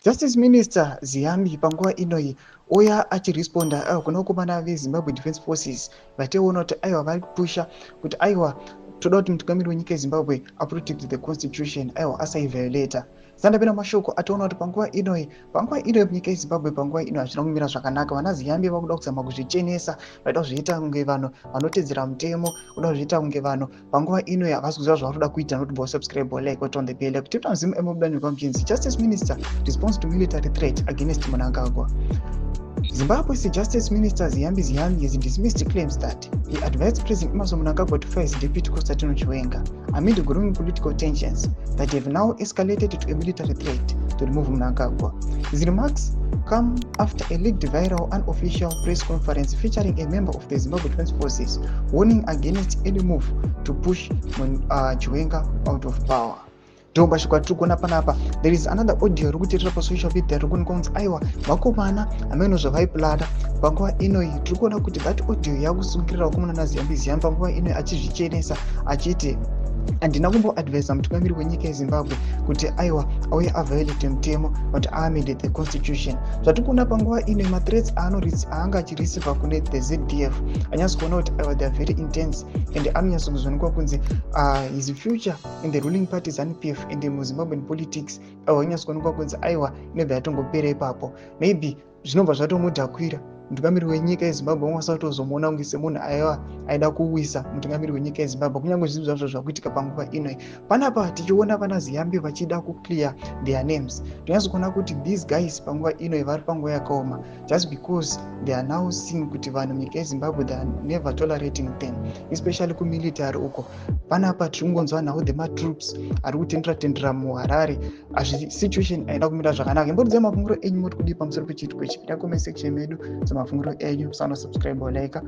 Justice Minister Ziyambi panguva inoyi uya achiresponda aiwa kuna vakomana veZimbabwe Defence Forces vationa kuti aiwa vari kupusha kuti aiwa toda kuti mutungamiri wenyika yeZimbabwe aprotect the constitution, aiwa asaiviolata. Sandapinda mashoko ationa kuti panguva inoyi munyika yeZimbabwe panguva ino hazvina kumira zvakanaka. Vana Ziyambi vakuda kuzama kuzvichenesa, vaida kuzviita kunge vanhu vanotedzera mutemo, kuda kuzviita kunge vanhu panguva inoyi havasi kuziva zvavari kuda kuita. Nokuti bosubscribe, like, on the bell kuti muzimu emobudanyuka muchinzi "Justice Minister response to military threat against Mnangagwa". Zimbabwe's Justice Minister Ziyambi Ziyambi has dismissed claims that he advised President Emmerson Mnangagwa to fire his deputy, Constantino Chiwenga, amid growing political tensions that have now escalated to a military threat to remove Mnangagwa. His remarks come after a leaked viral unofficial press conference featuring a member of the Zimbabwe Defense Forces warning against any move to push Chiwenga out of power. Ndomashoko atiri kuona panapa. There is another audio iri kuteerera pasocial media riri kuonekwa kunzi aiwa vakomana hameno zvavaiplana. Panguva inoyi tiri kuona kuti that audio yakusungirira vakomana naZiyambi Ziyambi panguva inoyi achizvichenesa achiti handina kumboadvisa mutungamiri wenyika yeZimbabwe kuti aiwa auye aviolate mutemo, kuti aamende the constitution. Zvatiri kuona panguva ino, mathreats aanga achireceiva kune the ZDF, anyatso kuona kuti aiwa they are very intense and anonyatso kuzoonekwa kunzi his future in the ruling party ZANU PF and muZimbabwean politics aiwa anyatso kuonekwa kunzi aiwa inobva yatongopera ipapo. Maybe zvinobva zvatomudhakwira mutungamiri wenyika yeZimbabwe, wamwasa kutozomuona kunge semunhu aiva aida kuwisa mutungamiri wenyika yeZimbabwe, kunyange zvinhu zvazvo zvakuitika panguva inoi. Panapa tichiona vana Ziyambi vachida kuclear their names. Tinonyatso kuona kuti these guys panguva inoi vari panguva yakaoma just because they are now seeing kuti vanhu munyika yeZimbabwe, they are never tolerating them, especially kumilitary uko. Panapa tiri kungonzwa nhau dzematroops ari kutendera tendera muHarare. Hazvi situation haina kumira zvakanaka. Imbotiudzai mafungiro enyu, moti kudii pamusoro pechiitiko ichi? Pinda comment section medu, mafungiro enyu. Musanosubscribe, like.